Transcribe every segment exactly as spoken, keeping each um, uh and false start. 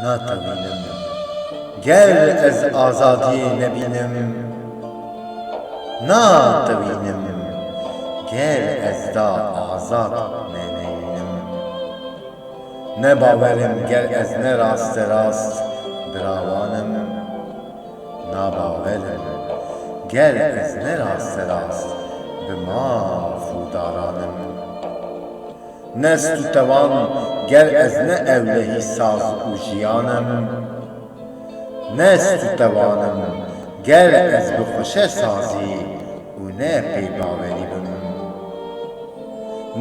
Natewînim, ger ez azadiyê nebînim, natewînim, ger ez da azad neneyînim. Ne bawer im, ger ez ne rasterast bira wan im, nabawer im, ger ez ne rasterast bi maf û daran im. Ne stûtewan, ger ez ne ewlehî saz û jiyan im. Ne stûtewan im, ger ez bi xweşe sazî û ne pê bawerî bim.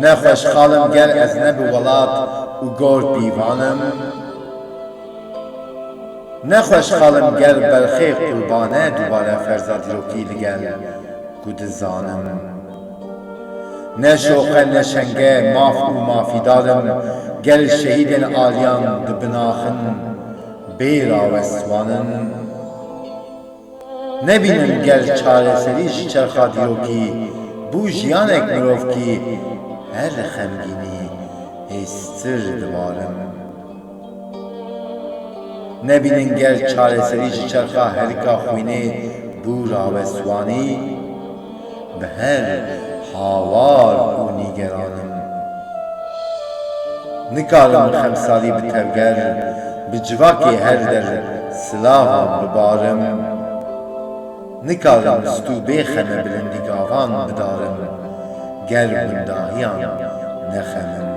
Ne xweşxal im, ger ez ne bi welat û gor pîvan im. Ne xweşxal im, ger berxê qurbane dubare ferza dîrokî li gel ku dizanim. Ne şoqe ne şenge maf û mafîdar im, ger şehîdên aliyan di binaxin bê rawestwan in. Nebînim, ger çareserî ji çerxa dîrokî bû jiyanek mirovkî, her xemgînî hêstir dibarim. Nebînin, ger çareserî ji çerxa herika xwînê bû rawestwanî, bi her hawar û nîgeran im. Nikarim xemsalî bi tevger, bi civakê her der silava bibarim. Nikarim stû bê xeme bilindî gavan bidarim, ger windahiyan nexemim.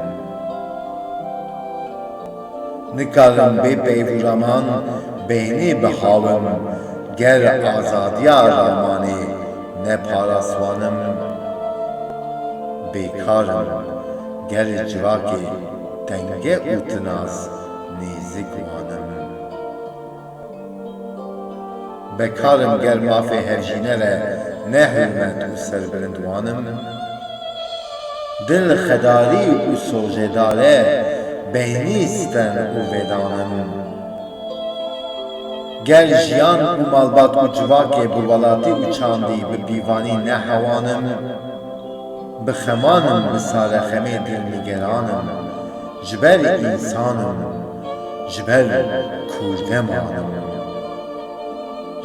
Nikarim bê peyv û raman beynê bihawim, ger azadiya ramanê ne paraswanim. Bêkarim, ger civakê tenge û tinaz nêzik wanim. Bekarim, ger mafê hevjîne re ne hurmet û serbilind wanim. Dil xedarî û sojedare beynî sten û vêdan im. Ger jiyan û malbat û civakê bi welatî û çandî bi pîvanî nehewanim, bi xeman im, bi sarexemê dilnîgeran im, ji ber însan im, ji ber kurdeman im.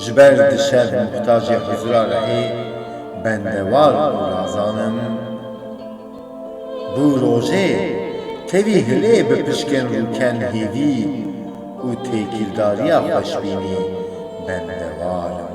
Ji ber di şev muhtacê huzura rihê bendewar û razan im. Bû rojê tevî hilê bi pişkên rûken hêvî û têkildariya xweşbînî bendewar im.